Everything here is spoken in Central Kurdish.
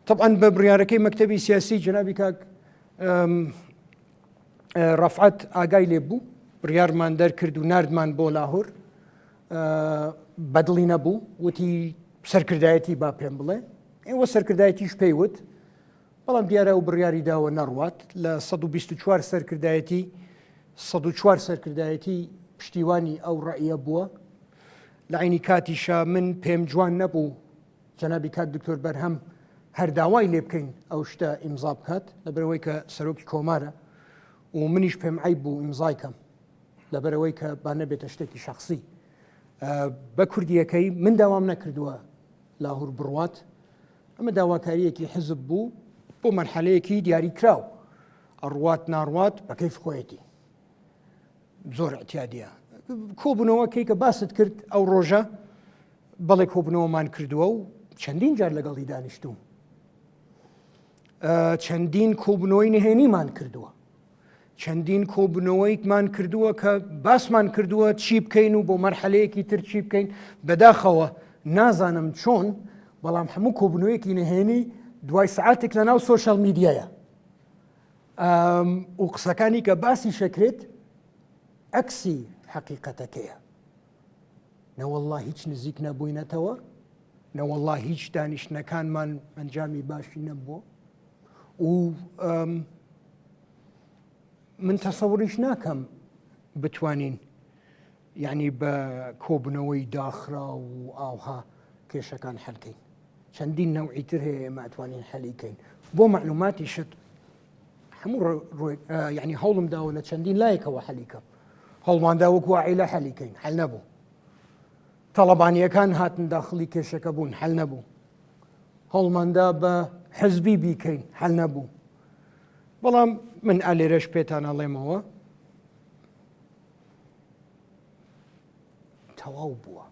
تەبعەن بە بڕیارەکەی مەکتەبی سیاسی جەنابی کاک ڕەفعەت ئاگای لێ بوو، بڕیارمان دەرکرد و ناردمان بۆ لاهور. بەدڵی نەبوو، وتی سەرکردایەتی با پێم بڵێ. ئێوە سەرکردایەتیش پێی وت، بەڵام دیارە ئەو بڕیاری داوە نەڕوات. لە 124 سەرکردایەتی 104 سەرکردایەتی پشتیوانی ئەو ڕەئیە بووە. لە عەینی کاتیشا من پێم جوان نەبوو جەنابی کاک دکتۆر بەرهەم هەر داوای لێ بکەین ئەو شتە ئیمزا بکات، لەبەرئەوەی کە سەرۆکی کۆمارە و منیش پێم عەیب بوو ئیمزای کەم، لەبەرئەوەی کە با نەبێتە شتێکی شەخسی. بە کوردیەکەی من داوام نەکردووە لاهور بڕوات، ئەمە داواکاریەکی حزب بوو بۆ مەرحەلەیەکی دیاریکراو، ئەڕوات ناڕوات بە کەیف خۆیەتی. زۆر اعتیادیە. کۆبوونەوەکەی کە باست کرد ئەو ڕۆژە، بەڵێ کۆبوونەوەمان کردووە و چەندین جار لەگەڵی دانیشتوم، چەندین کۆبوونەوەی نهێنیمان کردووە، چەندین کۆبوونەوەیمان کردووە کە باسمان کردووە چی بکەین و بۆ مەرحەلەیەکی تر چی بکەین. بەداخەوە نازانم چۆن، بەڵام هەموو کۆبوونەوەیەکی نهێنی دوای سعاتێک لە ناو سۆشیال میدیایە و قسەکانی کە باسی شەکرێت عەکسی حەقیقەتەکەیە. نەوەڵڵا هیچ نزیک نەبووینەتەوە، نەوەڵڵا هیچ دانیشتنەکانمان ئەنجامی باشی نەبووە و من تەسەوریش ناکەم بتوانین یعنی بە کۆبنەوەی داخرا و ئاوها کێشەکان حەلکەین. چەندین نەوعی تر هەیە ئێمە ئەتوانین حەلی کەین. بۆ معلوماتی شت هەموو یعنی هەوڵم داوە لە چەندین لایەکەوە حەلی کەم. هەوڵماندا وەکو عیلە حەلی کەین، حەل نەبوو. تەڵەبانیەکان هاتن داخڵی کێشەکە بوون، حەل نەبوو. هەوڵماندا بە حزبی بیکەین، حەل نەبوو. بەڵام من ئالێرەش پێتان ئەڵێمەوە تەواو بووە.